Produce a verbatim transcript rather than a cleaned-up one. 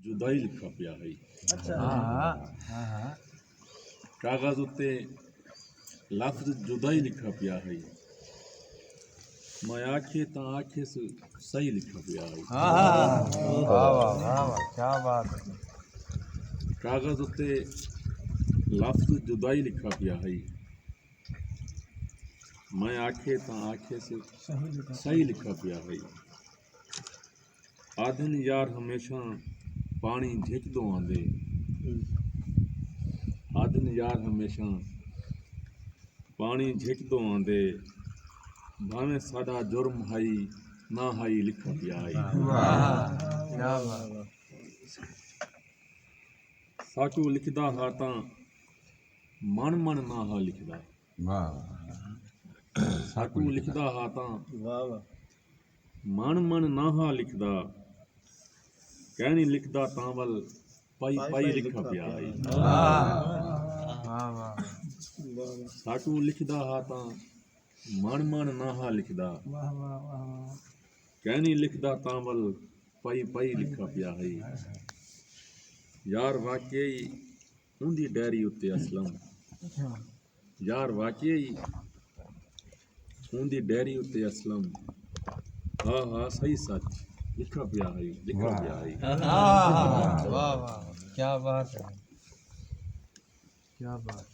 جدائی لکھا پیا ہئی۔ کاغذ اتے لفظ جدائی لکھا پیا ہئی۔ میں آکھے تاں آکھیس صحیح لکھا پیا ہئی۔ واہ واہ واہ واہ، کیا بات ہے۔ کاغذ اتے لفظ جدائی لکھا پیا ہئی۔ میں آکھے تاں آکھیس صحیح لکھا پیا ہئی۔ آدھن یار ہمیشہ پاݨی جھکدوں آندے۔ آدھن یار ہمیشہ پاݨی جھکدوں آندے۔ بھاویں ساݙا جرم ہئی نہ ہئی، لکھا پیا ہئی۔ واہ، کیا بات۔ ساکوں لکھدا ہا تاں مݨ مݨ نہ ہا لکھدا۔ واہ۔ ساکوں لکھدا ہا تاں واہ واہ۔ مݨ مݨ نہ ہا لکھدا۔ کہنی لکھدا تاں ول پائی پائی لکھا پیا ہئی۔ واہ واہ۔ ساکوں لکھدا ہا تاں مݨ مݨ نہ ہا لکھدا۔ واہ واہ واہ واہ۔ کہنی لکھدا تاں ول پائی پائی لکھا پیا ہئی۔ یار واقعی اوندی ڈائری اتے اسلم۔ یار واقعی اوندی ڈائری اتے اسلم۔ ہا ہا، صحیح سچ لکھا پیا ہئی، لکھا پیا ہئی۔ واہ واہ، کیا بات ہے، کیا بات۔